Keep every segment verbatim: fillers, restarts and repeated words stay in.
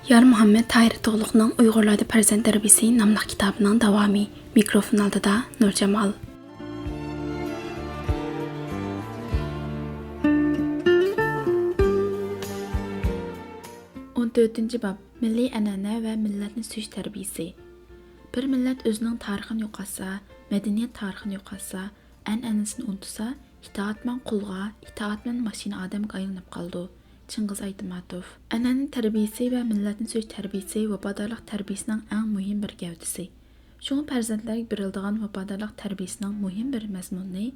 يارمۇھەممەت تاھىر تۇغلۇقنىڭ ئۇيغۇرلاردا پەرزەنت تەربىيىسى ناملىق كىتابىنىڭ داۋامى. مىكروفون ئالدىدا نۇرجامال. ئون تۆتىنچى باب، مىللىي ئەنئەنە ۋە مىللەتنى سۆيۈش تەربىيىسى. بىر مىللەت ئۆزىنىڭ تارىخىنى يوقاتسا، مەدەنىيەت تارىخىنى يوقاتسا، ئەنئەنىسىنى ئۇنتۇسا، ئىتائەتمەن قۇلغا، ئىتائەتمەن ماشىنا ئادەمگە ئايلىنىپ قالىدۇ. چىڭگىز ئايتماتوف. ئەنئەنە تەربىيىسى ۋە مىللەتنى سۆيۈش تەربىيىسى ۋاپادارلىق تەربىيىسىنىڭ ئەڭ مۇھىم بىر گەۋدىسى. شۇڭا پەرزەنتلەرگە بېرىلىدىغان ۋاپادارلىق تەربىيىسىنىڭ مۇھىم بىر مەزمۇنى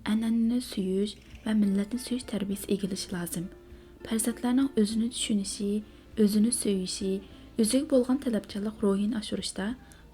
ئەنئەنىنى سۆيۈش ۋە مىللەتنى سۆيۈش تەربىيىسى ئىگىلىشى لازىم. پەرزەنتلەرنىڭ ئۆزىنى چۈشىنىشى، ئۆزىنى سۆيۈشى، ئۆزىگە بولغان تەلەپچانلىق روھىنى ئاشۇرۇشتا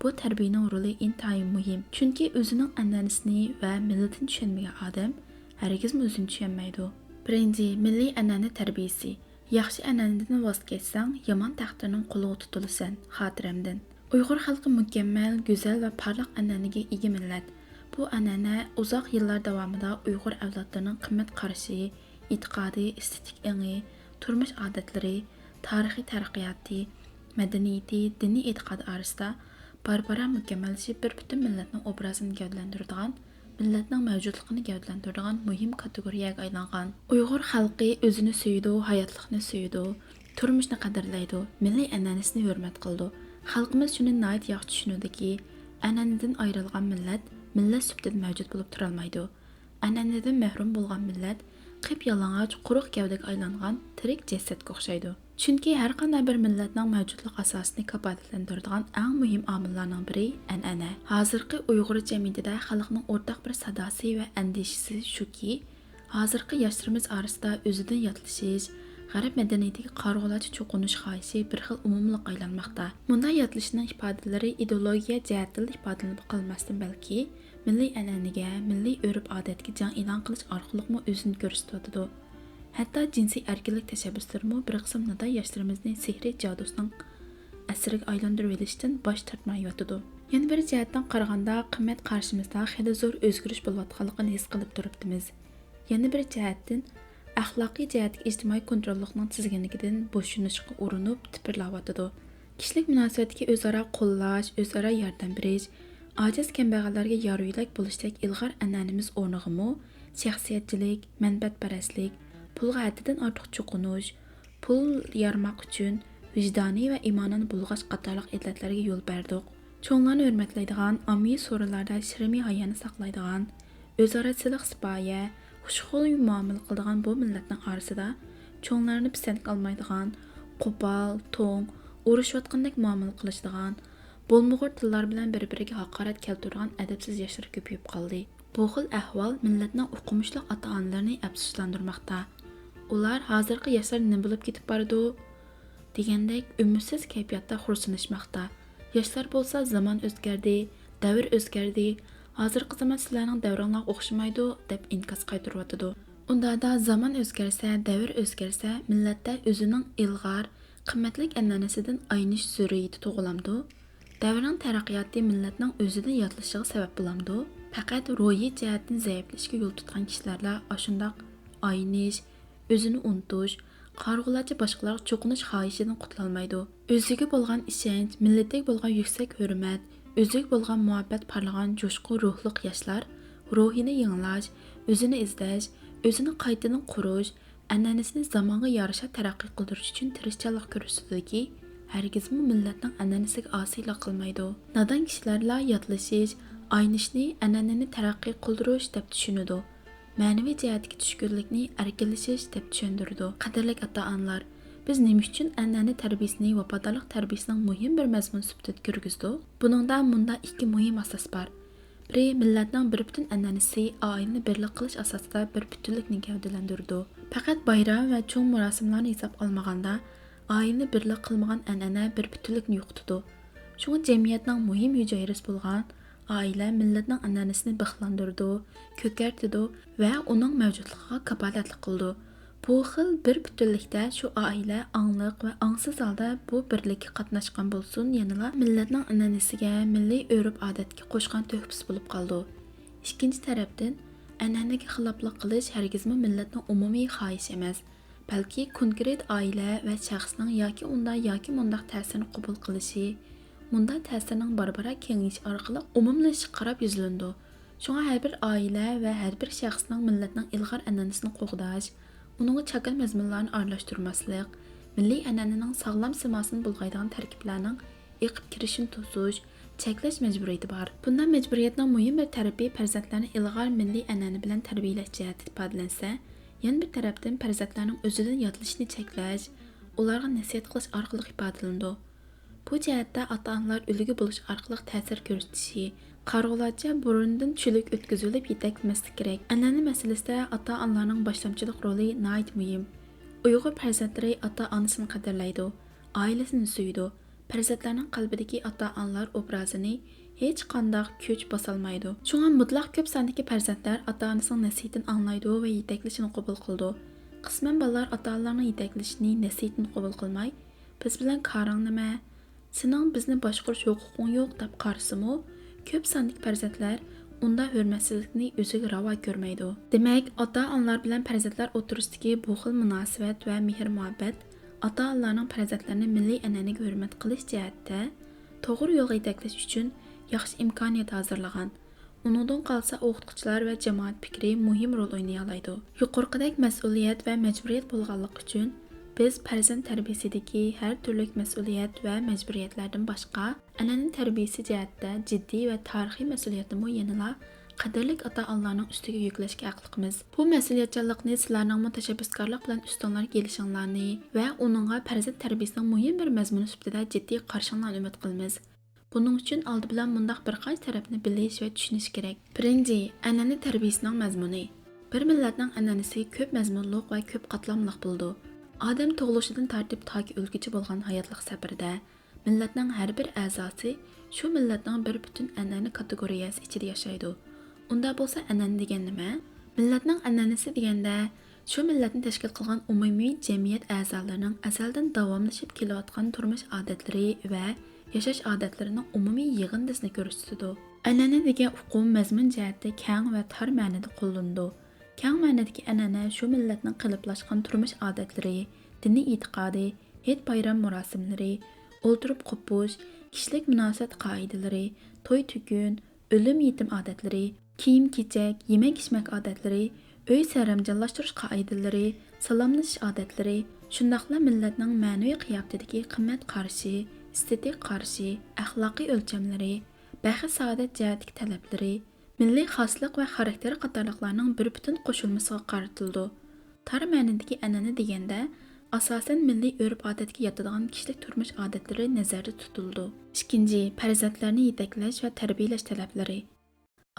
بۇ تەربىيىنىڭ رولى ئىنتايىن مۇھىم. چۈنكى ئۆزىنىڭ ئەنئەنىسىنى ۋە مىللىتىنى چۈشەنمىگەن ئادەم ھەرگىزمۇ ئۆزىنى چۈشەنمەيدۇ. بىرىنچى، مىللىي ئەنئەنە تەربىيىسى. ياخشى ئەنئەنىدىن ۋاز كەچسەڭ، يامان تەقدىرنىڭ قولىغا تۇتۇلىسەن. خاتىرەمدىن. ئۇيغۇر خەلقى مۇكەممەل، گۈزەل ۋە پارلاق ئەنئەنىگە ئىگە مىللەت. بۇ ئەنئەنە ئۇزاق يىللار داۋامىدا ئۇيغۇر ئەۋلادلىرىنىڭ قىممەت قارىشى، ئېتىقادى، ئېستېتىك ئېڭى، تۇرمۇش ئادەتلىرى، تارىخىي تەرەققىياتى، مەدەنىيىتى، دىنىي ئېتىقادى ئارىسىدا بارا-بارا مۇكەممەللىشىپ، بىر پۈتۈن مىللەتنىڭ ئوبرازىنى گەۋدىلەندۈرىدىغان، مىللەتنىڭ مەۋجۇتلۇقىنى گەۋدىلەندۈرىدىغان مۇھىم كاتېگورىيەگە ئايلانغان. ئۇيغۇر خەلقى ئۆزىنى سۆيىدۇ، ھاياتلىقنى سۆيىدۇ، تۇرمۇشنى قەدىرلەيدۇ. مىللىي ئەنئەنىسىنى ھۆرمەت قىلىدۇ. خەلقىمىز شۇنى ناھايىتى ياخشى چۈشىنىدۇكى، ئەنئەنىدىن ئايرىلغان مىللەت، مىللەت سۈپىتىدە مەۋجۇت بولۇپ تۇرالمايدۇ. ئەنئەنىدىن مەھرۇم بولغان مىللەت قىپيالىڭاچ، قۇرۇق گەۋدىگە ئايلانغان تىرىك جەسەتكە ئوخشايدۇ. چۈنكى ھەرقانداق بىر مىللەتنىڭ مەۋجۇتلۇق ئاساسىنى كاپالەتلەندۈرىدىغان ئەڭ مۇھىم ئامىللارنىڭ بىرى ئەنئەنە. ھازىرقى ئۇيغۇر جەمئىيىتىدە خەلقنىڭ ئورتاق بىر ساداسى ۋە ئەندىشىسى شۇكى، ھازىرقى ياشلىرىمىز ئارىسىدا ئۆزىدىن ياتلىشىش، غەرب مەدەنىيىتىگە قارىغۇلارچە چوقۇنۇش خاھىشى بىر خىل ئومۇملۇققا ئايلانماقتا. مۇنداق ياتلىشىشنىڭ ئىپادىلىرى ئىدېئولوگىيە جەھەتتىنلا ئىپادىلىنىپ قالماستىن، بەلكى مىللىي ئەنئەنىگە، مىللىي ئۆرپ-ئادەتكە جەڭ ئېلان قىلىش ئارقىلىقمۇ ئۆزىنى كۆرسىتىۋاتىدۇ. ھەتتا جىنسىي ئەركىنلىك تەشەببۇسلىرىمۇ بىر قىسىم نادان ياشلىرىمىزنى سېھرىي جادۇسىنىڭ ئەسىرىگە ئايلاندۇرۇۋېلىشتىن باش تارتمايۋاتىدۇ. يەنە بىر جەھەتتىن قارىغاندا، قىممەت قارىشىمىزدا خېلى زور ئۆزگىرىش بولۇۋاتقانلىقىنى ھېس قىلىپ تۇرۇپتىمىز. يەنە بىر جەھەتتىن، ئەخلاقىي جەھەتتىكى ئىجتىمائىي كونتروللۇقنىڭ تىزگىنلىكىدىن بوشىنىشقا ئۇرۇنۇپ تىپىرلاۋاتىدۇ. كىشىلىك مۇناسىۋەتتىكى ئۆزئارا قوللاش، ئۆزئارا ياردەم بېرىش، ئاجىز-كەمبەغەللەرگە يار-يۆلەك بولۇشتەك ئىلغار ئەنئەنىمىز ئورنىغىمۇ شەخسىيەتچىلىك، مەنپەئەتپەرەسلىك، پۇلغا ھەددىدىن ئارتۇق چوقۇنۇش، پۇل يارماق ئۈچۈن ۋىجدانىي ۋە ئىمانەن بۇلغاش قاتارلىق ئىللەتلەرگە يول بەردۇق. چوڭلارنى ھۆرمەتلەيدىغان، ئاممىۋى سورۇنلاردا شىرىمى ھايانى ساقلايدىغان، ئۆزئارا سىلىق-سىپايە، خۇشخۇي مۇئامىلە قىلىدىغان بۇ مىللەتنىڭ ئارىسىدا چوڭلارنى پىسەنتكە ئالمايدىغان، قوپال، توڭ، ئۇرۇشۇۋاتقاندەك مۇئامىلە قىلىشىدىغان، بولمىغۇر تىللار بىلەن بىر-بىرىگە ھاقارەت كەلتۈرىدىغان ئەدەپسىز ياشلار كۆپىيىپ قالدى. بۇ خىل ئەھۋال مىللەتنىڭ ئوقۇمۇشلۇق ئاتا-ئانىلىرىنى ئەپسۇسلاندۇرماقتا. ئۇلار «ھازىرقى ياشلار نېمە بولۇپ كېتىپ بارىدۇ؟» دېگەندەك ئۈمىدسىز كەيپىياتتا خورسىنىشماقتا. ياشلار بولسا «زامان ئۆزگەردى، دەۋر ئۆزگەردى، ھازىرقى زامان سىلەرنىڭ دەۋرىڭلارغا ئوخشىمايدۇ» دەپ ئىنكاس قايتۇرۇۋاتىدۇ. ئۇنداقتا زامان ئۆزگەرسە، دەۋر ئۆزگەرسە، مىللەتتە ئۆزىنىڭ ئىلغار، قىممەتلىك ئەنئەنىسىدىن ئاينىش زۆرۈرىيىتى تۇغۇلامدۇ؟ دەۋرنىڭ تەرەققىياتى مىللەتنىڭ ئۆزىدىن ياتلىشىغا سەۋەب بولامدۇ؟ پەقەت روھىي جەھەتتىن زەئىپلىشىشكە يول تۇتقان كىشىلەرلا ئاشۇنداق ئاينىش، ئۆزىنى ئۇنتۇش، قارىغۇلارچە باشقىلارغا چوقۇنۇش خاھىشىدىن قۇتۇلالمايدۇ. ئۆزىگە بولغان ئىشەنچ، مىللىتىگە بولغان يۈكسەك ھۆرمەت، ئۆزىگە بولغان مۇھەببەت پارلىغان جۇشقۇن روھلۇق ياشلار روھىنى يېڭىلاش، ئۆزىنى ئىزدەش، ئۆزىنى قايتىدىن قۇرۇش، ئەنئەنىسىنى زامانغا يارىشا تەرەققىي قىلدۇرۇش ئۈچۈن تىرىشچانلىق كۆرسىتىدۇكى، ھەرگىزمۇ مىللەتنىڭ ئەنئەنىسىگە ئاسىيلىق قىلمايدۇ. نادان كىشىلەرلا ياتلىشىش، ئاينىشنى ئەنئەنىنى تەرەققىي قىلدۇرۇش دەپ چۈشىنىدۇ. مەنىۋى جەھەتتىكى چۈشكۈنلۈكنى ئەركىنلىشىش دەپ چۈشەندۈرىدۇ. قەدىرلىك ئاتا-ئانىلار، بىز نېمە ئۈچۈن ئەنئەنە تەربىيىسىنى ۋاپادارلىق تەربىيىسىنىڭ مۇھىم بىر مەزمۇنى سۈپىتىدە كىرگۈزدۇق؟ بۇنىڭدا مۇنداق ئىككى مۇھىم ئاساس بار. بىرى، مىللەتنىڭ بىر پۈتۈن ئەنئەنىسى ئائىلىنى بىرلىك قىلىش ئاساسىدا بىر پۈتۈنلۈكنى گەۋدىلەندۈرىدۇ. پەقەت بايرام ۋە چوڭ مۇراسىملارنى ھېسابقا ئالمىغاندا، ئائىلىنى بىرلىك قىلمىغان ئەنئەنە بىر پۈتۈنلۈكنى يوقىتىدۇ. شۇڭا جەمئىيەتنىڭ مۇھىم ھۈجەيرىسى بولغان ئائىلە مىللەتنىڭ ئەنئەنىسىنى بىخلاندۇرىدۇ، كۆكەرتىدۇ ۋە ئۇنىڭ مەۋجۇتلۇقىغا كاپالەتلىك قىلىدۇ. بۇ خىل بىر پۈتۈنلۈكتە شۇ ئائىلە ئاڭلىق ۋە ئاڭسىز ھالدا بۇ بىرلىككە قاتناشقان بولسۇن، يەنىلا مىللەتنىڭ ئەنئەنىسىگە، مىللىي ئۆرپ-ئادەتكە قوشقان تۆھپىسى بولۇپ قالىدۇ. ئىككىنچى تەرەپتىن، ئەنئەنىگە خىلاپلىق قىلىش ھەرگىزمۇ مىللەتنىڭ ئومۇمىي خاھىشى ئەمەس. بەلكى كونكرېت ئائىلە ۋە شەخسنىڭ ياكى ئۇنداق ياكى مۇنداق تەسىرنى قوبۇل قىلىشى، مۇنداق تەسىرنىڭ بارا-بارا كېڭىيىشى ئارقىلىق ئومۇملىشىشقا قاراپ يۈزلىنىدۇ. شۇڭا ھەر بىر ئائىلە ۋە ھەر بىر شەخسنىڭ مىللەتنىڭ ئىلغار ئەنئەنىسىنى قوغداش، ئۇنىڭغا چاكار مەزمۇنلارنى ئارىلاشتۇرماسلىق، مىللىي ئەنئەنىنىڭ ساغلام سىماسىنى بۇلغايدىغان تەركىبلەرنىڭ ئېقىپ كىرىشىنى توسۇش، چەكلەش مەجبۇرىيىتى بار. بۇنداق مەجبۇرىيەتنىڭ مۇھىم بىر تەرىپى پەرزەنتلەرنى ئىلغار مىللىي ئەنئەنە بىلەن تەربىيەلەش جەھەتتە ئىپادىلەنسە، يەنە بىر تەرەپتىن پەرزەنتلەرنىڭ ئۆزىدىن يادلىشىنى چەكلەش، ئۇلارغا نەسىھەت قىلىش ئارقىلىق ئىپادىلىنىدۇ. بۇ جەھەتتە ئاتا-ئانىلار ئۈلگە بولۇش ئارقىلىق تەسىر كۆرسىتىشى، قارىغۇلارچە بۇرنىدىن چۈلۈك ئۆتكۈزۈۋېلىپ يېتەكلىمەسلىك كېرەك. ئەنئەنە مەسىلىسىدە ئاتا-ئانىلارنىڭ باشلامچىلىق رولى ناھايىتى مۇھىم. ئۇيغۇر پەرزەنتلىرى ئاتا-ئانىسىنى قەدىرلەيدۇ، ئائىلىسىنى سۆيىدۇ. پەرزەنتلەرنىڭ قەلبىدىكى ئاتا-ئانىلار ئوبرازىنى ھېچقانداق كۈچ باسالمايدۇ. شۇڭا مۇتلەق كۆپ ساندىكى پەرزەنتلەر ئاتا-ئانىسىنىڭ نەسىھىتىنى ئاڭلايدۇ ۋە يېتەكلىشىنى قوبۇل قىلىدۇ. قىسمەن بالىلار ئاتا-ئانىلارنىڭ يېتەكلىشىنى، نەسىھىتىنى قوبۇل قىلماي، «بىز بىلەن كارىڭ نېمە؟ سېنىڭ بىزنى باشقۇرۇش ھوقۇقۇڭ يوق» دەپ قارىسىمۇ، كۆپ ساندىكى پەرزەنتلەر ئۇنداق ھۆرمەتسىزلىكنى ئۆزىگە راۋا كۆرمەيدۇ. دېمەك، ئاتا-ئانىلار بىلەن پەرزەنتلەر ئوتتۇرىسىدىكى بۇ خىل مۇناسىۋەت ۋە مېھىر-مۇھەببەت ئاتا-ئانىلارنىڭ پەرزەنتلىرىنى مىللىي ئەنئەنىگە ھۆرمەت قىلىش جەھەتتە توغرا يولغا يېتەكلەش ئۈچۈن ياخشى ئىمكانىيەت ھازىرلىغان. ئۇنىڭدىن قالسا، ئوقۇتقۇچىلار ۋە جامائەت پىكرى مۇھىم رول ئوينىيالايدۇ. يۇقىرىقىدەك مەسئۇلىيەت ۋە مەجبۇرىيەت بولغانلىقى ئۈچۈن، بىز پەرزەنت تەربىيەسىدىكى ھەر تۈرلۈك مەسئۇلىيەت ۋە مەجبۇرىيەتلەردىن باشقا، ئەنئەنە تەربىيەسى جەھەتتە جىددىي ۋە تارىخىي مەسئۇلىيەتنىمۇ يەنىلا قەدىرلىك ئاتا-ئانىلارنىڭ ئۈستىگە يۈكلەشكە ھەقلىقمىز. بۇ مەسئۇلىيەتچانلىقنى سىلەرنىڭمۇ تەشەببۇسكارلىق بىلەن ئۈستۈڭلارغا ئېلىشىڭلارنى ۋە ئۇنىڭغا پەرزەنت تەربىيەسىنىڭ مۇھىم بىر مەزمۇنى سۈپىتىدە جىددىي قارىشىڭلارنى ئۈمىد قىلىمىز. بۇنىڭ ئۈچۈن ئالدى بىلەن مۇنداق بىر قانچە تەرەپنى بىلىش ۋە چۈشىنىش كېرەك. بىرىنچى، ئەنئەنە تەربىيەسىنىڭ مەزمۇنى. بىر مىللەتنىڭ ئەنئەنىسى كۆپ مەزمۇنلۇق ۋە كۆپ قاتلاملىق بولىدۇ. ئادەم تۇغۇلۇشىدىن تارتىپ تاكى ئۆلگۈچە بولغان ھاياتلىق سەپىرىدە مىللەتنىڭ ھەر بىر ئەزاسى شۇ مىللەتنىڭ بىر پۈتۈن ئەنئەنە كاتېگورىيەسى ئىچىدە ياشايدۇ. ئۇنداق بولسا ئەنئەنە دېگەن نېمە؟ مىللەتنىڭ ئەنئەنىسى دېگەندە، شۇ مىللەتنى تەشكىل قىلغان ئومۇمىي جەمئىيەت ئەزالىرىنىڭ ئەزەلدىن داۋاملىشىپ كېلىۋاتقان تۇرمۇش ئادەتلىرى ۋە ياشاش ئادەتلىرىنىڭ ئومۇمىي يىغىندىسىنى كۆرسىتىدۇ. ئەنئەنە دېگەن ئۇقۇم مەزمۇن جەھەتتە كەڭ ۋە تار مەنىدە قوللىنىدۇ. كەڭ مەنىدىكى ئەنئەنە شۇ مىللەتنىڭ قېلىپلاشقان تۇرمۇش ئادەتلىرى، دىنىي ئېتىقادى، ھېيت-بايرام مۇراسىملىرى، ئولتۇرۇپ قوپۇش، كىشىلىك مۇناسىۋەت قائىدىلىرى، توي-تۆكۈن، ئۆلۈم-يېتىم ئادەتلىرى، كىيىم-كېچەك، يېمەك-ئىچمەك ئادەتلىرى، ئۆي سەرەمجانلاشتۇرۇش قائىدىلىرى، سالاملىشىش ئادەتلىرى، شۇنداقلا مىللەتنىڭ مەنىۋى قىياپىتىدىكى قىممەت قارىشى، ئېستېتىك قارىشى، ئەخلاقىي ئۆلچەملىرى، بەخت-سائادەت جەھەتتىكى تەلەپلىرى، مىللىي خاسلىق ۋە خاراكتېر قاتارلىقلارنىڭ بىر پۈتۈن قوشۇلمىسىغا قارىتىلىدۇ. تار مەنىدىكى ئەنئەنە دېگەندە، ئاساسەن مىللىي ئۆرپ-ئادەتكە ياتىدىغان كىشىلىك تۇرمۇش ئادەتلىرى نەزەردە تۇتۇلىدۇ. ئىككىنچى، پەرزەنتلەرنى يېتەكلەش ۋە تەربىيەلەش تەلەپلىرى.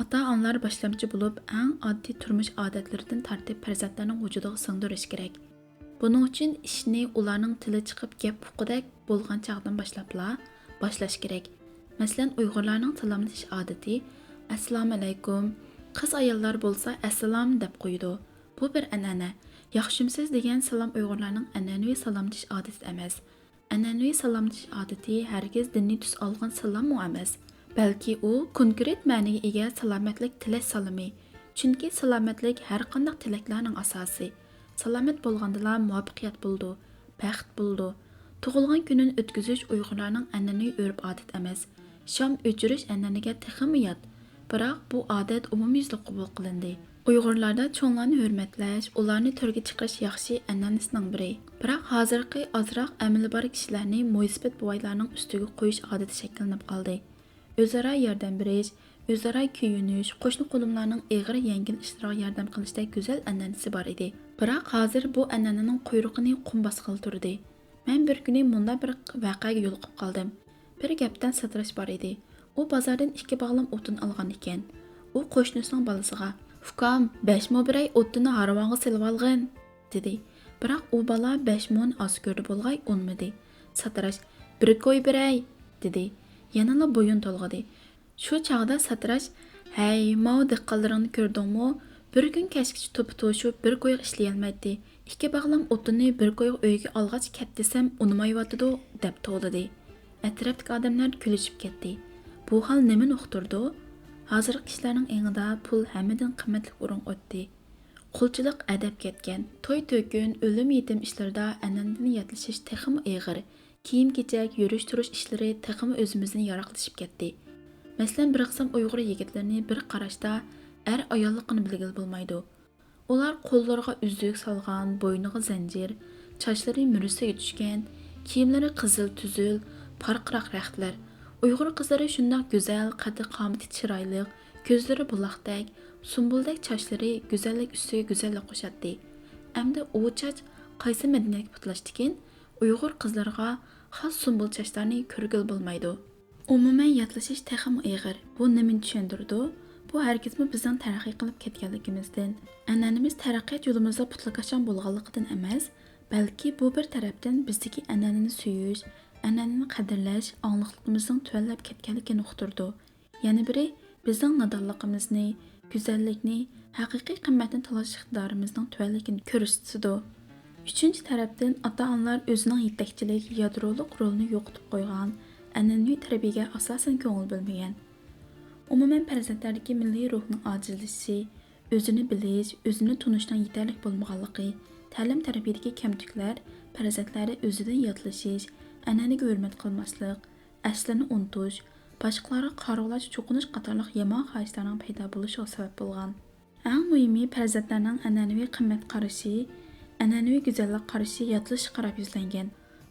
ئاتا-ئانىلار باشلامچى بولۇپ، ئەڭ ئاددىي تۇرمۇش ئادەتلىرىدىن تارتىپ پەرزەنتلەرنىڭ ۋۇجۇدىغا سىڭدۈرۈش كېرەك. بۇنىڭ ئۈچۈن ئىشنى ئۇلارنىڭ تىلى چىقىپ گەپ ئۇققۇدەك بولغان چاغدىن باشلاپلا باشلاش كېرەك. مەسىلەن، ئۇيغۇرلارنىڭ سالاملىشىش ئادىتى «ئەسسالامۇئەلەيكۇم»، قىز-ئاياللار بولسا «ئەسسالام» دەپ قويىدۇ. بۇ بىر ئەنئەنە. «ياخشىمۇسىز» دېگەن سالام ئۇيغۇرلارنىڭ ئەنئەنىۋى سالاملىشىش ئادىتى ئەمەس. ئەنئەنىۋى سالاملىشىش ئادىتى ھەرگىز دىنىي تۈس ئالغان سالاممۇ ئەمەس، بەلكى ئۇ كونكرېت مەنىگە ئىگە سالامەتلىك تىلەش سالىمى. چۈنكى سالامەتلىك ھەرقانداق تىلەكلەرنىڭ ئاساسى. سالامەت بولغاندىلا مۇۋەپپەقىيەت بولىدۇ، بەخت بولىدۇ. تۇغۇلغان كۈنىنى ئۆتكۈزۈش ئۇيغۇرلارنىڭ ئەنئەنىۋى ئۆرپ-ئادىتى ئەمەس. شام ئۆچۈرۈش ئەنئەنىگە تېخىمۇ يات. بىراق بۇ ئادەت ئومۇميۈزلۈك قوبۇل قىلىندى. ئۇيغۇرلاردا چوڭلارنى ھۆرمەتلەش، ئۇلارنى تۆرگە چىقىرىش ياخشى ئەنئەنىسىنىڭ بىرى. بىراق ھازىرقى ئازراق ئەمىلى بار كىشىلەرنى مويسىپىت بوۋايلارنىڭ ئۈستىگە قويۇش ئادىتى شەكىللىنىپ قالدى. ئۆزئارا ياردەم بېرىش، ئۆزئارا كۆيۈنۈش، قوشنا-قولۇملارنىڭ ئېغىر يەڭگىل ئىشلىرىغا ياردەم قىلىشتەك گۈزەل ئەنئەنىسى بار ئىدى. بىراق ھازىر بۇ ئەنئەنىنىڭ قۇيرۇقىنى قۇم باسقىلى تۇردى. مەن بىر كۈنى مۇنداق بىر ۋەقەگە يولۇقۇپ قالدىم. بىر كەپتەر ساتىراش بار ئىدى. ئۇ بازاردىن ئىككى باغلام ئوتۇن ئالغان ئىكەن. ئۇ قوشنىسىنىڭ بالىسىغا، «ئۇكام، بەش مو بېرەي، ئوتۇننى ھارۋانغا سېلىۋالغىن» دېدى. بىراق ئۇ بالا بەش مونى ئاز كۆردى بولغاي، ئۇنىمىدى. ساتىراش، «بىر كوي بېرەي» دېدى. يەنىلا بويۇن تولغىدى. شۇ چاغدا ساتىراش، «ھەي، ماۋۇ دېھقانلىرىڭنى كۆردۈڭمۇ؟ بىر كۈن كەچكىچە توپا-توشۇپ بىر كويغا ئىشلىيەلمەيتتى. ئىككى باغلام ئوتۇننى بىر كويغا ئۆيگە ئالغاچ كەت دېسەم ئۇنىمايۋاتىدۇ» دەپ توۋلىدى. ئەتراپتىكى ئادەملەر كۈلۈشۈپ كەتتى. بۇ ھال نېمىنى ئۇقتۇرىدۇ؟ ھازىرقى كىشىلەرنىڭ ئېڭىدا پۇل ھەممىدىن قىممەتلىك ئورۇنغا ئۆتتى. قۇلچىلىق ئەدەپ كەتكەن. توي-تۆكۈن، ئۆلۈم-يېتىم ئىشلىرىدا ئەنئەنىدىن ياتلىشىش تېخىمۇ ئېغىر. كىيىم-كېچەك، يۈرۈش-تۇرۇش ئىشلىرى تېخىمۇ ئۆزىمىزدىن يىراقلىشىپ كەتتى. مەسىلەن، بىر قىسىم ئۇيغۇر يىگىتلىرىنى بىر قاراشتا ئەر-ئاياللىقىنى بىلگىلى بولمايدۇ. ئۇلار قوللىرىغا ئۈزۈك سالغان، بوينىغا زەنجىر، چاچلىرى مۈرىسىگە چۈشكەن، كىيىملىرى قىزىل-تۈزۈل، پارقىراق رەختلەر. ئۇيغۇر قىزلىرى شۇنداق گۈزەل، قەددى-قامىتى چىرايلىق، كۆزلىرى بۇلاقتەك، سۇمبۇلدەك چاچلىرى گۈزەللىك ئۈستىگە گۈزەللىك قوشاتتى. ئەمدى ئۇ چاچ قايسى مەدەنىيەتكە پۇتلاشتىكىن؟ ئۇيغۇر قىزلىرىغا خاس سۇمبۇل چاچلارنى كۆرگىلى بولمايدۇ. ئومۇمەن، ياتلىشىش تېخىمۇ ئېغىر. بۇ نېمىنى چۈشەندۈرىدۇ؟ بۇ ھەرگىزمۇ بىزنىڭ تەرەققىي قىلىپ كەتكەنلىكىمىزدىن، ئەنئەنىمىز تەرەققىيات يولىمىزدا پۇتلىكاشاڭ بولغانلىقىدىن ئەمەس، بەلكى بۇ بىر تەرەپتىن بىزدىكى ئەنئەنىنى سۆيۈش، ئەنئەنىنى قەدىرلەش ئاڭلىقلىقىمىزنىڭ تۆۋەنلەپ كەتكەنلىكىنى ئۇقتۇرىدۇ. يەنە بىرى، بىزنىڭ نادانلىقىمىزنى، گۈزەللىكنى، ھەقىقىي قىممەتنى تاللاش ئىقتىدارىمىزنىڭ تۆۋەنلىكىنى كۆرسىتىدۇ. ئۈچىنچى تەرەپتىن، ئاتا-ئانىلار ئۆزىنىڭ يېتەكچىلىك يادرولۇق رولىنى يوقىتىپ قويغان، ئەنئەنىۋى تەربىيەگە ئاساسەن كۆڭۈل بۆلمىگەن. ئومۇمەن، پەرزەنتلەردىكى مىللىي روھنىڭ ئاجىزلىشىشى، ئۆزىنى بىلىش، ئۆزىنى تونۇشنىڭ يېتەرلىك بولمىغانلىقى، تەلىم-تەربىيەدىكى كەمتۈكلەر پەرزەنتلەردە ئۆزىدىن ياتلىشىش، ئەنئەنىگە ھۆرمەت قىلماسلىق، ئەسلىنى ئۇنتۇش، باشقىلارغا قارىغۇلارچە چوقۇنۇش قاتارلىق يامان خاھىشلارنىڭ پەيدا بولۇشىغا سەۋەب بولغان. ئەڭ مۇھىمى، پەرزەنتلەرنىڭ ئەنئەنىۋى قىممەت قارىشى، ئەنئەنىۋى گۈزەللىك قارىشى ياتلىشىشقا قاراپ يۈزلەنگەن.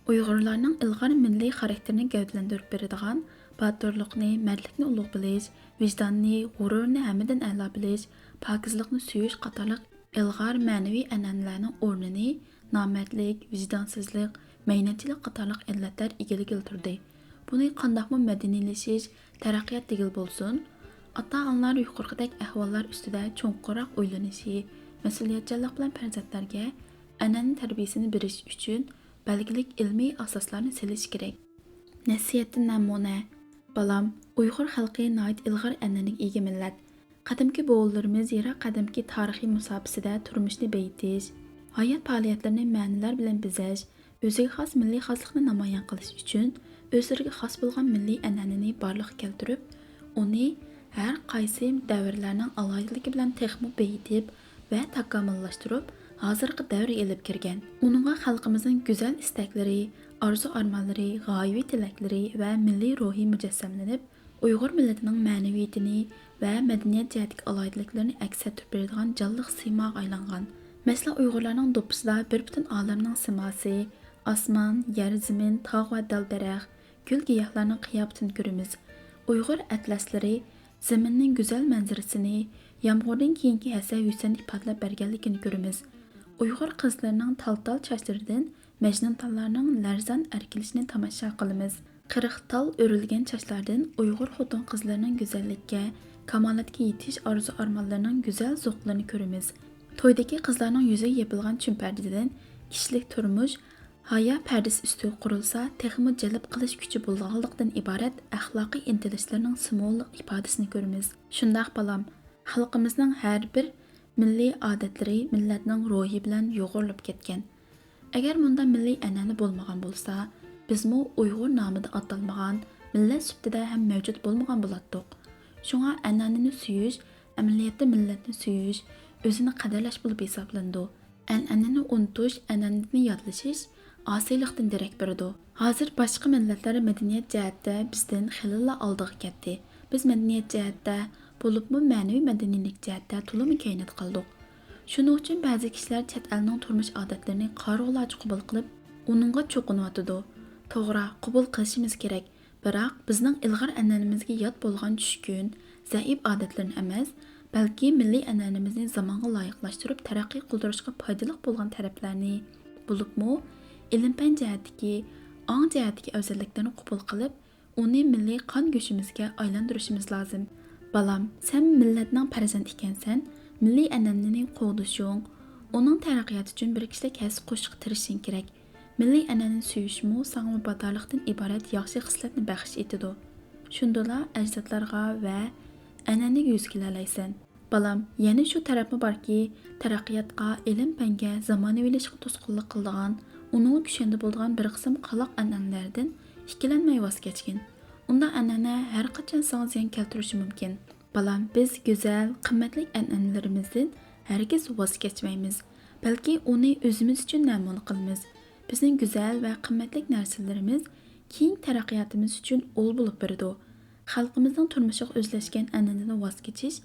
ئۇيغۇرلارنىڭ ئىلغار مىللىي خاراكتېرىنى گەۋدىلەندۈرۈپ بېرىدىغان، باتۇرلۇقنى، مەردلىكنى ئۇلۇغ بىلىش، ۋىجداننى، غۇرۇرنى ھەممىدىن ئەلا بىلىش، پاكىزلىقنى سۆيۈش قاتارلىق ئىلغار مەنىۋى ئەنئەنىلەرنىڭ ئورنىنى نامەردلىك، ۋىجدانسىزلىق، مەينەتچىلىك قاتارلىق ئىللەتلەر ئىگىلىگىلى تۇردى. بۇنى قانداقمۇ مەدەنىيلىشىش، تەرەققىيات دېگىلى بولسۇن؟ ئاتا-ئانىلار يۇقىرىقىدەك ئەھۋاللار ئۈستىدە چوڭقۇرراق ئويلىنىشى، مەسئۇلىيەتچانلىق بىلەن پەرزەنتلەرگە ئەنئەنە تەربىيەسىنى بېرىش ئۈچۈن بەلگىلىك ئىلمىي ئاساسلارنى سېلىش كېرەك. نەسىھەتتىن نەمۇنە. بالام، ئۇيغۇر خەلقى ناھايىتى ئىلغار ئەنئەنىگە ئىگە مىللەت. قەدىمكى بوۋىلىرىمىز يىراق قەدىمكى تارىخىي مۇساپىسىدە تۇرمۇشنى بېيىتىش، ھايات پائالىيەتلىرىنى مەنىلەر بىلەن بېزەش، ئۆزىگە خاس مىللىي خاسلىقنى نامايان قىلىش ئۈچۈن ئۆزلىرىگە خاس بولغان مىللىي ئەنئەنىنى بارلىققا كەلتۈرۈپ، ئۇنى ھەر قايسى دەۋرلەرنىڭ ئالاھىدىلىكى بىلەن تېخىمۇ بېيىتىپ ۋە تاكامۇللاشتۇرۇپ، ھازىرقى دەۋرگە ئېلىپ كىرگەن. ئۇنىڭغا خەلقىمىزنىڭ گۈزەل ئىستەكلىرى، ئارزۇ-ئارمانلىرى، غايىۋى تىلەكلىرى ۋە مىللىي روھى مۇجەسسەملىنىپ، ئۇيغۇر مىللىتىنىڭ مەنىۋىيىتىنى ۋە مەدەنىيەت جەھەتتىكى ئالاھىدىلىكلىرىنى ئەكس ئەتتۈرۈپ بېرىدىغان جانلىق سىيماغا ئايلانغان. مەسىلەن، ئۇيغۇرلارنىڭ دوپپىسىدا بىر پۈتۈن ئالەمنىڭ سىماسى، ئاسمان، يەر، زېمىن، تاغ ۋە دەل-دەرەخ، گۈل-گىياھلارنىڭ قىياپىتىنى كۆرىمىز. ئۇيغۇر ئەتلەسلىرى زېمىننىڭ گۈزەل مەنزىرىسىنى، يامغۇردىن كېيىنكى ھەسەن-ھۈسەن ئىپادىلەپ بەرگەنلىكىنى كۆرىمىز. ئۇيغۇر قىزلىرىنىڭ تال-تال چاچلىرىدىن مەجنۇنتاللارنىڭ لەرزان ئەركىلىشىنى تاماشا قىلىمىز. قىرىق تال ئۆرۈلگەن چاچلاردىن ئۇيغۇر خوتۇن-قىزلىرىنىڭ گۈزەللىككە، كامالەتكە يېتىش ئارزۇ-ئارمانلىرىنىڭ گۈزەل زوقلىرىنى كۆرىمىز. تويدىكى قىزلارنىڭ يۈزىگە يېپىلغان چۈمپەردىدىن كىشىلىك تۇرمۇش، ھايا پەردىسى ئۈستىگە قۇرۇلسا، تېخىمۇ جەلپ قىلىش كۈچى بولىدىغانلىقتىن ئىبارەت ئەخلاقىي ئىنتىلىشلىرىنىڭ سىمۋوللۇق ئىپادىسىنى كۆرىمىز. شۇنداق، بالام، خەلقىمىزنىڭ ھەر بىر مىللىي ئادەتلىرى مىللەتنىڭ روھى بىلەن يۇغۇرۇلۇپ كەتكەن. ئەگەر مۇنداق مىللىي ئەنئەنە بولمىغان بولسا، بىزمۇ ئۇيغۇر نامىدا ئاتالمىغان، مىللەت سۈپىتىدە ھەم مەۋجۇت بولمىغان بولاتتۇق. شۇڭا ئەنئەنىنى سۆيۈش، ئەمەلىيەتتە مىللەتنى سۆيۈش، ئۆزىنى قەدىرلەش بولۇپ ھېسابلىنىدۇ. ئەنئەنىنى ئۇنتۇش، ئەنئەنىنى يادلىشىش ئاسىيلىقتىن دېرەك بېرىدۇ. ھازىر باشقا مىللەتلەر مەدەنىيەت جەھەتتە بىزدىن خېلىلا ئالدىغا كەتتى. بىز مەدەنىيەت جەھەتتە، بولۇپمۇ مەنىۋى مەدەنىيلىك جەھەتتە تولىمۇ كەينىدە قالدۇق. شۇنىڭ ئۈچۈن بەزى كىشىلەر چەت ئەلنىڭ تۇرمۇش ئادەتلىرىنى قارىغۇلارچە قوبۇل قىلىپ، ئۇنىڭغا چوقۇنۇۋاتىدۇ. توغرا، قوبۇل قىلىشىمىز كېرەك. بىراق، بىزنىڭ ئىلغار ئەنئەنىمىزگە يات بولغان چۈشكۈن، زەئىپ ئادەتلىرىنى ئەمەس، بەلكى مىللىي ئەنئەنىمىزنى زامانغا لايىقلاشتۇرۇپ تەرەققىي قىلدۇرۇشقا پايدىلىق بولغان تەرەپلەرنى، بولۇپمۇ ئىلىم-پەن جەھەتتىكى، ئاڭ جەھەتتىكى ئەۋزەللىكلىرىنى قوبۇل قىلىپ، ئۇنى مىللىي قان گۆشىمىزگە ئايلاندۇرۇشىمىز لازىم. بالام، سەن مىللەتنىڭ پەرزەنتى ئىكەنسەن، مىللىي ئەنئەنىنى قوغدىشىڭ، ئۇنىڭ تەرەققىياتى ئۈچۈن بىر كىشىلىك ھەسسە قوشۇشقا تىرىشىڭ كېرەك. مىللىي ئەنئەنىنى سۆيۈشمۇ ساڭا ۋاپادارلىقتىن ئىبارەت ياخشى خىسلەتنى بەخش ئېتىدۇ. شۇندىلا ئەجدادلارغا ۋە ئەنئەنىگە يۈز كېلەلەيسەن. بالام، يەنە شۇ تەرەپمۇ باركى، تەرەققىياتقا، ئىلىم-پەنگە، زامانىۋىلىشىشقا توسقۇنلۇق قىلىدىغان، ئۇنىڭغا كۈشەندە بولىدىغان بىر قىسىم قالاق ئەنئەنىلەردىن ئىككىلەنمەي ۋاز كەچكىن. ئۇنداق ئەنئەنە ھەر قاچان ساڭا زىيان كەلتۈرۈشى مۇمكىن. بالام، بىز گۈزەل، قىممەتلىك ئەنئەنىلىرىمىزدىن ھەرگىز ۋاز كەچمەيمىز، بەلكى ئۇنى ئۆزىمىز ئۈچۈن نەمۇنە قىلىمىز. بىزنىڭ گۈزەل ۋە قىممەتلىك نەرسىلىرىمىز كېيىنكى تەرەققىياتىمىز ئۈچۈن ئۇل بولۇپ بېرىدۇ. خەلقىمىزنىڭ تۇرمۇشىغا ئۆزلەشكەن ئەنئەنىدىن ۋاز كېچىش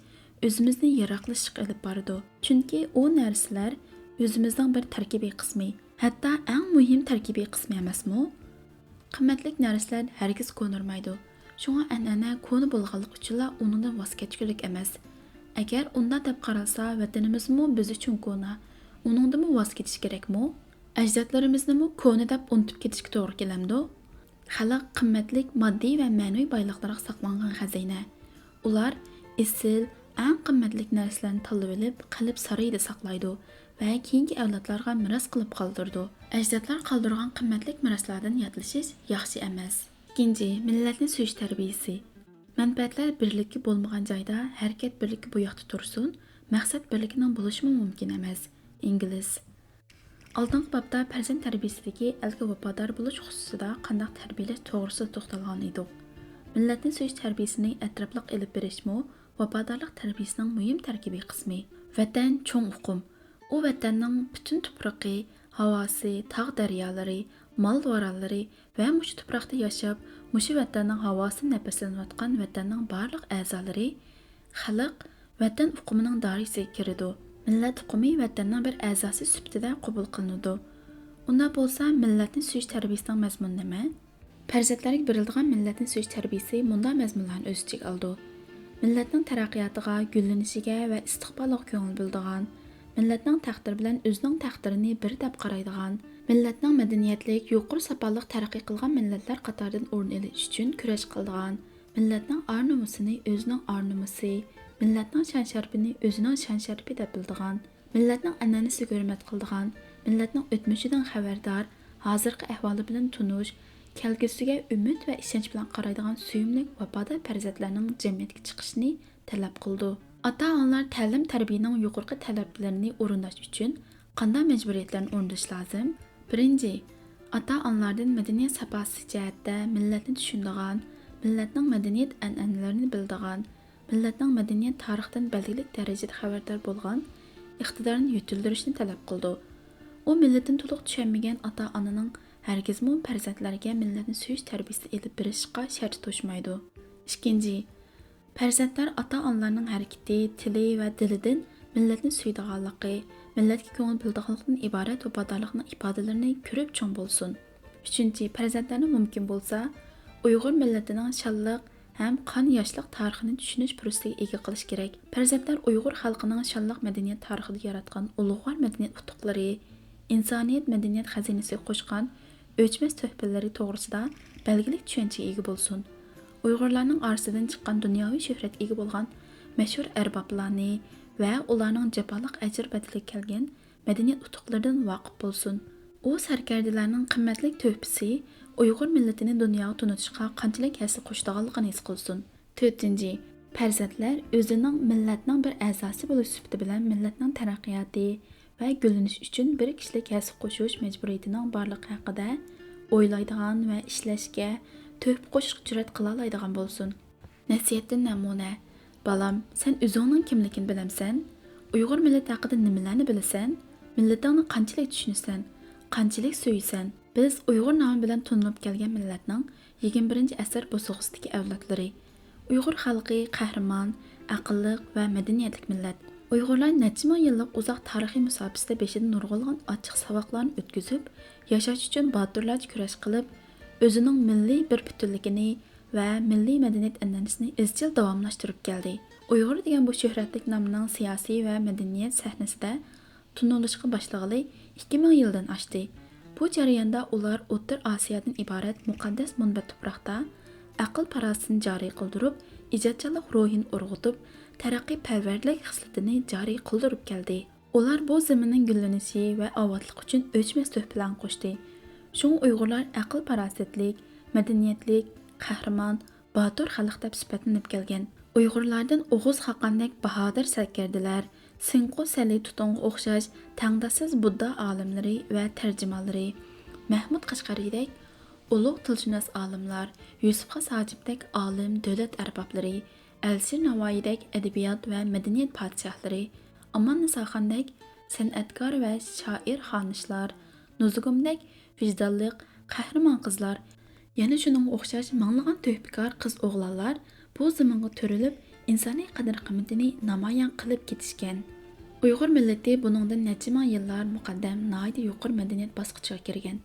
ئۆزىمىزنى يىراقلىشىشقا ئېلىپ بارىدۇ. چۈنكى ئۇ نەرسىلەر ئۆزىمىزنىڭ بىر تەركىبىي قىسمى، ھەتتا ئەڭ مۇھىم تەركىبىي قىسمى ئەمەسمۇ؟ قىممەتلىك نەرسىلەر ھەرگىز كونىرىمايدۇ. شۇڭا ئەنئەنە كونا بولغانلىقى ئۈچۈنلا ئۇنىڭدىن ۋاز كەچكۈلۈك ئەمەس. ئەگەر ئۇنداق دەپ قارالسا، ۋەتىنىمىزمۇ بىز ئۈچۈن كونا. ئۇنىڭدىنمۇ ۋاز كېچىش كېرەكمۇ؟ ئەجدادلىرىمىزنىمۇ كونا دەپ ئۇنتۇپ كېتىشكە توغرا كېلەمدۇ؟ خەلق قىممەتلىك ماددىي ۋە مەنىۋى بايلىقلارغا ساقلانغان خەزىنە. ئۇلار ئېسىل، ئەڭ قىممەتلىك نەرسىلەرنى تاللىۋېلىپ، قەلب سارىيىدا ساقلايدۇ ۋە كېيىنكى ئەۋلادلارغا مىراس قىلىپ قالدۇرىدۇ. ئەجدادلار قالدۇرغان قىممەتلىك مىراسلاردىن ياتلىشىش ياخشى ئەمەس. ئىككىنچى، مىللەتنى سۆيۈش تەربىيىسى. مەنپەئەتلەر بىرلىككە بولمىغان جايدا ھەرىكەت بىرلىككە بۇ ياقتا تۇرسۇن، مەقسەت بىرلىكىنىڭ بولۇشىمۇ مۇمكىن ئەمەس. ئىنگلىز. ئالدىنقى بابتا پەرزەنت تەربىيىسىدىكى ئەلگە ۋاپادار بولۇش خۇسۇسىدا قانداق تەربىيەلەش توغرىسىدا توختالغان ئىدۇق. مىللەتنى سۆيۈش تەربىيىسىنى ئەتراپلىق ئېلىپ بېرىشمۇ ۋاپادارلىق تەربىيىسىنىڭ مۇھىم تەركىبىي قىسمى. ۋەتەن چوڭ ئۇقۇم. ئۇ ۋەتەننىڭ پۈتۈن تۇپرىقى، ھاۋاسى، تاغ دەريالىرى، مال دورانلىرى ۋە مۇشۇ تۇپراقتا ياشاپ، مۇشۇ ۋەتەننىڭ ھاۋاسىدىن نەپەسلىنىۋاتقان ۋەتەننىڭ بارلىق ئەزالىرى، خەلق ۋەتەن ئۇقۇمىنىڭ دائىرىسىگە كىرىدۇ. مىللەت ئۇقۇمى ۋەتەننىڭ بىر ئەزاسى سۈپىتىدە قوبۇل قىلىنىدۇ. ئۇنداق بولسا، مىللەتنى سۆيۈش تەربىيىسىنىڭ مەزمۇنى نېمە؟ پەرزەنتلەرگە بېرىلىدىغان مىللەتنى سۆيۈش تەربىيىسى مۇنداق مەزمۇنلارنى ئۆز ئىچىگە ئالىدۇ: مىللەتنىڭ تەرەققىياتىغا، گۈللىنىشىگە ۋە ئىستىقبالىغا كۆڭۈل بۆلىدىغان، مىللەتنىڭ تەقدىرى بىلەن ئۆزىنىڭ تەقدىرىنى بىر دەپ قارايدىغان، مىللەتنىڭ مەدەنىيەتلىك، يۇقىرى ساپالىق تەرەققىي قىلغان مىللەتلەر قاتارىدىن ئورۇن ئېلىش ئۈچۈن كۈرەش قىلىدىغان، مىللەتنىڭ ئار-نومۇسىنى ئۆزىنىڭ ئار-نومۇسى، مىللەتنىڭ شان-شەرىپىنى ئۆزىنىڭ شان-شەرىپى دەپ بىلىدىغان، مىللەتنىڭ ئەنئەنىسىگە ھۆرمەت قىلىدىغان، مىللەتنىڭ ئۆتمۈشىدىن خەۋەردار، ھازىرقى ئەھۋالى بىلەن تونۇش، كەلگۈسىگە ئۈمىد ۋە ئىشەنچ بىلەن قارايدىغان سۆيۈملۈك، ۋاپادار پەرزەنتلەرنىڭ جەمئىيەتكە چىقىشىنى تەلەپ قىلىدۇ. ئاتا-ئانىلار تەلىم-تەربىيەنىڭ يۇقىرىقى تەلەپلىرىنى ئورۇنداش ئۈچۈن قانداق مەجبۇرىيەتلەرنى ئورۇنداش لازىم؟ بىرىنچى، ئاتا-ئانىلاردىن مەدەنىيەت ساپاسى جەھەتتە مىللەتنى چۈشىنىدىغان، مىللەتنىڭ مەدەنىيەت ئەنئەنىلىرىنى بىلىدىغان، مىللەتنىڭ مەدەنىيەت تارىخىدىن بەلگىلىك دەرىجىدە خەۋەردار بولغان، ئىقتىدارنى يېتىلدۈرۈشنى تەلەپ قىلىدۇ. ئۇ مىللىتىنى تولۇق چۈشەنمىگەن ئاتا-ئانىنىڭ ھەرگىزمۇ پەرزەنتلەرگە مىللەتنى سۆيۈش تەربىيىسى ئېلىپ بېرىشقا شەرت قوشمايدۇ. ئىككىنچى، پەرزەنتلەر ئاتا-ئانىلارنىڭ ھەرىكىتى، تىلى ۋە دىلىدىن مىللەتنى سۆيىدىغانلىقى، مىللەتكە كۆڭۈل بۆلىدىغانلىقتىن ئىبارەت ۋاپادارلىقنىڭ ئىپادىلىرىنى كۆرۈپ چوڭ بولسۇن. ئۈچىنچى، پەرزەنتلەرنى مۇمكىن بولسا ئۇيغۇر مىللىتىنىڭ شانلىق ھەم قان ياشلىق تارىخىنى چۈشىنىش پۇرسىتىگە ئىگە قىلىش كېرەك. پەرزەنتلەر ئۇيغۇر خەلقىنىڭ شانلىق مەدەنىيەت تارىخىدا ياراتقان ئۇلۇغۋار مەدەنىيەت ئۇتۇقلىرى، ئىنسانىيەت مەدەنىيەت خەزىنىسىگە قوشقان ئۆچمەس تۆھپىلىرى توغرىسىدا بەلگىلىك چۈشەنچىگە ئىگە بولسۇن. ئۇيغۇرلارنىڭ ئارىسىدىن چىققان دۇنياۋى شۆھرەتكە ئىگە بولغان مەشھۇر ئەربابلارنى ۋە ئۇلارنىڭ جاپالىق ئەجىر بەدىلىگە كەلگەن مەدەنىيەت ئۇتۇقلىرىدىن ۋاقىپ بولسۇن. ئۇ سەركەردىلەرنىڭ قىممەتلىك تۆھپىسى ئۇيغۇر مىللىتىنى دۇنياغا تونۇتۇشقا قانچىلىك ھەسسە قوشىدىغانلىقىنى ھېس قىلسۇن. تۆتىنچى، پەرزەنتلەر ئۆزىنىڭ مىللەتنىڭ بىر ئەزاسى بولۇش سۈپىتى بىلەن مىللەتنىڭ تەرەققىياتى ۋە گۈللىنىشى ئۈچۈن بىر كىشىلىك ھەسسە قوشۇش مەجبۇرىيىتىنىڭ بارلىقى ھەققىدە ئويلايدىغان ۋە ئىشلەشكە، تۆھپە قوشۇشقا جۈرئەت قىلالايدىغان بولسۇن. نەسىھەتتىن نەمۇنە. بالام، سەن ئۆزۈڭنىڭ كىملىكىنى بىلەمسەن؟ ئۇيغۇر مىللىتى ھەققىدە نېمىلەرنى بىلىسەن؟ مىللىتىڭنى قانچىلىك چۈشىنىسەن؟ قانچىلىك سۆيىسەن؟ بىز ئۇيغۇر نامى بىلەن تونۇلۇپ كەلگەن مىللەتنىڭ يىگىرمە بىرىنچى ئەسىر بوسۇغىسىدىكى ئەۋلادلىرى. ئۇيغۇر خەلقى قەھرىمان، ئەقىللىق ۋە مەدەنىيەتلىك مىللەت. ئۇيغۇرلار نەچچە مىڭ يىللىق ئۇزاق تارىخىي مۇساپىسىدە بېشىدىن نۇرغۇنلىغان ئاچچىق ساۋاقلارنى ئۆتكۈزۈپ، ياشاش ئۈچۈن باتۇرلارچە كۈرەش قىلىپ، ئۆزىنىڭ مىللىي بىر پۈتۈنلۈكىنى ۋە مىللىي مەدەنىيەت ئەنئەنىسىنى ئىزچىل داۋاملاشتۇرۇپ كەلدى. ئۇيغۇر دېگەن بۇ شۆھرەتلىك نامنىڭ سىياسىي ۋە مەدەنىيەت سەھنىسىدە تونۇلۇشقا باشلىغىلى ئىككى مىڭ يىلدىن ئاشتى. بۇ جەرياندا ئۇلار ئوتتۇرا ئاسىيادىن ئىبارەت مۇقەددەس مۇنبەت تۇپراقتا ئەقىل-پاراسىتىنى جارى قىلدۇرۇپ، ئىجادچانلىق روھىنى ئۇرغۇتۇپ، تەرەققىيپەرۋەرلىك خىسلىتىنى جارى قىلدۇرۇپ كەلدى. ئۇلار بۇ زېمىننىڭ گۈللىنىشى ۋە ئاۋاتلىقى ئۈچۈن ئۆچمەس تۆھپىلەرنى قوشتى. شۇڭا ئۇيغۇرلار ئەقىل-پاراسەتلىك، مەدەنىيەتلىك، قەھرىمان، باتۇر خەلق دەپ سۈپەتلىنىپ كەلگەن. ئۇيغۇرلاردىن ئوغۇز خاقاندەك باھادىر سەركەردىلەر، سىڭقۇ سەلى تۇتۇڭغا ئوخشاش تەڭداشسىز بۇددا ئالىملىرى ۋە تەرجىمانلىرى، مەھمۇد قەشقەرىدەك ئۇلۇغ تىلشۇناس ئالىملار، يۈسۈپ خاس ھاجىپتەك ئالىم دۆلەت ئەربابلىرى، ئەلىشىر ناۋايىدەك ئەدەبىيات ۋە مەدەنىيەت پادىشاھلىرى، ئاماننىساخاندەك سەنئەتكار ۋە شائىر خانىشلار، نۇزۇگۇمدەك ۋىجدانلىق قەھرىمان قىزلار، يەنە شۇنىڭغا ئوخشاش مىڭلىغان تۆھپىكار قىز-ئوغلانلار بۇ زېمىنغا تۆرىلىپ، ئىنسانىي قەدىر-قىممىتىنى نامايان قىلىپ كېتىشكەن. ئۇيغۇر مىللىتى بۇنىڭدىن نەچچە مىڭ يىللار مۇقەددەم ناھايىتى يۇقىرى مەدەنىيەت باسقۇچىغا كىرگەن.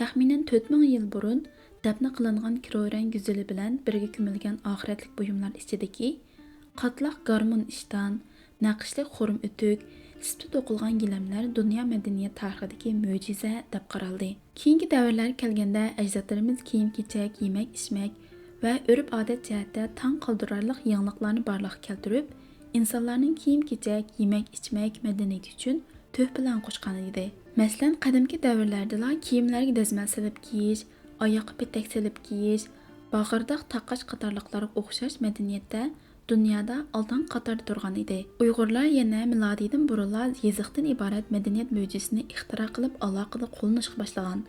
تەخمىنەن تۆت مىڭ يىل بۇرۇن دەپنە قىلىنغان كىرورەن گۈزىلى بىلەن بىرگە كۆمۈلگەن ئاخىرەتلىك بۇيۇملار ئىچىدىكى قاتلاق گارمون ئىشتان، نەقىشلىك خۇرۇم ئۆتۈك، سىپتا توقۇلغان گىلەملەر دۇنيا مەدەنىيەت تارىخىدىكى مۆجىزە دەپ قارالدى. كېيىنكى دەۋرلەر كەلگەندە ئەجدادلىرىمىز كىيىم-كېچەك، يېمەك-ئىچمەك ۋە ئۆرپ-ئادەت جەھەتتە تاڭ قالدۇرارلىق يېڭىلىقلارنى بارلىققا كەلتۈرۈپ، ئىنسانلارنىڭ كىيىم-كېچەك، يېمەك-ئىچمەك مەدەنىيىتى ئۈچۈن تۆھپىلەرنى قوشقان ئىدى. مەسىلەن، قەدىمكى دەۋرلەردىلا كىيىملەرگە دەزمەل سېلىپ كىيىش، ئاياغقا پېتەك سېلىپ كىيىش، باغىرداق تاقاش قاتارلىقلارغا ئوخشاش مەدەنىيەتتە دۇنيادا ئالدىنقى قاتاردا تۇرغان ئىدى. ئۇيغۇرلار يەنە مىلادىدىن بۇرۇنلا يېزىقتىن ئىبارەت مەدەنىيەت مۆجىزىسىنى ئىختىرا قىلىپ، ئالاقىدە قوللىنىشقا باشلىغان.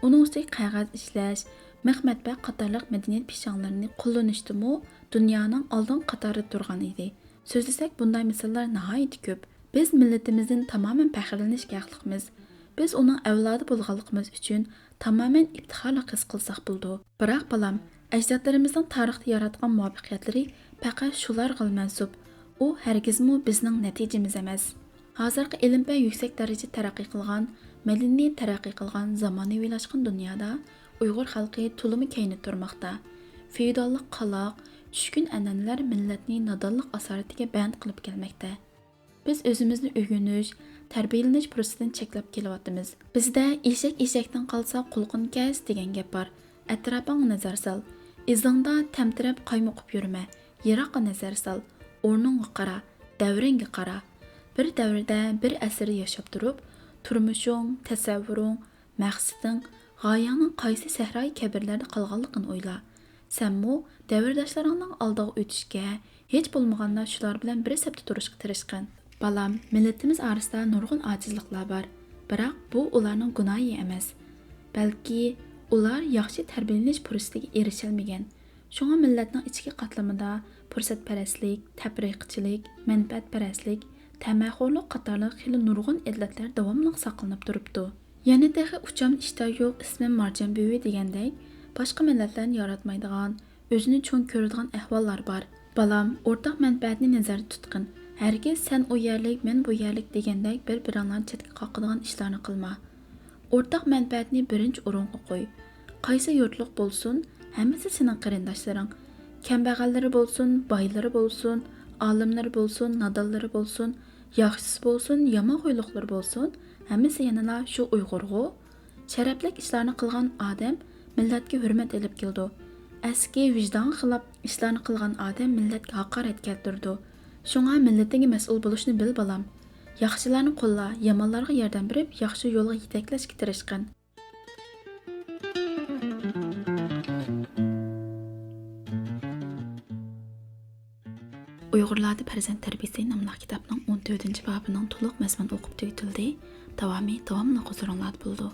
ئۇنىڭ ئۈستىگە قەغەز ئىشلەش، مىخ-مەتبەئە قاتارلىق مەدەنىيەت پىشاڭلىرىنى قوللىنىشتىمۇ دۇنيانىڭ ئالدىنقى قاتاردا تۇرغان ئىدى. سۆزلىسەك، بۇنداق مىساللار ناھايىتى كۆپ. بىز مىللىتىمىزدىن تامامەن پەخىرلىنىشكە ھەقلىقمىز. بىز ئۇنىڭ ئەۋلادى بولغانلىقىمىز ئۈچۈن تامامەن ئىپتىخارلىق ھېس قىلساق بولىدۇ. بىراق، بالام، ئەجدادلىرىمىزنىڭ تارىختا ياراتقان مۇۋەپپەقىيەتلىرى پەقەت شۇلارغىلا مەنسۇپ. ئۇ ھەرگىزمۇ بىزنىڭ نەتىجىمىز ئەمەس. ھازىرقى ئىلىم-پەن يۈكسەك دەرىجىدە تەرەققىي قىلغان، مەدەنىيەت تەرەققىي قىلغان، زامانىۋىلاشقان دۇنيادا ئۇيغۇر خەلقى تولىمۇ كەينىدە تۇرماقتا. فېئوداللىق قالاق، چۈشكۈن ئەنئەنىلەر مىللەتنى نادانلىق ئاسارىتىگە بەند قىلىپ كەلمەكتە. بىز ئۆزىمىزنى ئۆگىنىش، تەربىيەلىنىش پۇرسىتىنى چەكلەپ كېلىۋاتىمىز. بىزدە «ئېشەك ئېشەكتىن قالسا، قۇلىقىنى كەس» دېگەن گەپ بار. ئەتراپىڭغا نەزەر سال. ئىزىڭدا تەمتىرەپ قايمۇقۇپ يۈرمە. يىراققا نەزەر سال. ئورنۇڭغا قارا. دەۋرىڭگە قارا. بىر دەۋردە، بىر ئەسىردە ياشاپ تۇرۇپ، تۇرمۇشۇڭ، تەسەۋۋۇرۇڭ، مەقسىتىڭ، غايەڭنىڭ قايسى سەھرايى كەبىرلەردە قالغانلىقىنى ئويلا. سەنمۇ دەۋرداشلىرىڭنىڭ ئالدىغا ئۆتۈشكە، ھېچ بولمىغاندا شۇلار بىلەن بىر سەپتە تۇرۇشقا تىرىشقىن. بالام، مىللىتىمىز ئارىسىدا نۇرغۇن ئاجىزلىقلار بار، بىراق بۇ ئۇلارنىڭ گۇناھى ئەمەس. بەلكى ئۇلار ياخشى تەربىيەلىنىش پۇرسىتىگە ئېرىشەلمىگەن. شۇڭا مىللەتنىڭ ئىچكى قاتلىمىدا پۇرسەتپەرەسلىك، تەپرىقىچىلىك، مەنپەئەتپەرەسلىك، تەمەخورلۇق قاتارلىق خېلى نۇرغۇن ئىللەتلەر داۋاملىق ساقلىنىپ تۇرۇپتۇ. يەنە تېخى «ئۇچام ئىشتا يوق، ئىسمىم مارجان بۈۋى» دېگەندەك، باشقا مىللەتلەرنى ياراتمايدىغان، ئۆزىنى چوڭ كۆرىدىغان ئەھۋاللار بار. بالام، ئورتاق مەنپەئەتنى نەزەردە تۇتقىن. ھەرگىز «سەن ئۇ يەرلىك، مەن بۇ يەرلىك» دېگەندەك بىر-بىرىڭلارنى چەتكە قاقىدىغان ئىشلارنى قىلما. ئورتاق مەنپەئەتنى بىرىنچى ئورۇنغا قوي. قايسى يۇرتلۇق بولسۇن، ھەممىسى سېنىڭ قېرىنداشلىرىڭ. كەمبەغەللىرى بولسۇن، بايلىرى بولسۇن، ئالىملىرى بولسۇن، نادانلىرى بولسۇن، ياخشىسى بولسۇن، يامان خۇيلۇقلىرى بولسۇن، ھەممىسى يەنىلا شۇ ئۇيغۇرغۇ. شەرەپلىك ئىشلارنى قىلغان ئادەم مىللەتكە ھۆرمەت ئېلىپ كېلىدۇ. ئەسكى، ۋىجدانغا خىلاپ ئىشلارنى قىلغان ئادەم مىللەتكە ھاقارەت كەلتۈرىدۇ. شۇڭا مىللىتىڭگە مەسئۇل بولۇشنى بىل، بالام. ياخشىلارنى قوللا، يامانلارغا ياردەم بېرىپ، ياخشى يولغا يېتەكلەشكە تىرىشقىن. ئۇيغۇرلاردا پەرزەنت تەربىيىسى ناملىق كىتابنىڭ ئون تۆتىنچى بابىنىڭ تولۇق مەزمۇنى ئوقۇپ تۈگىتىلدى. داۋامى داۋاملىق ھۇزۇرۇڭلاردا بولىدۇ.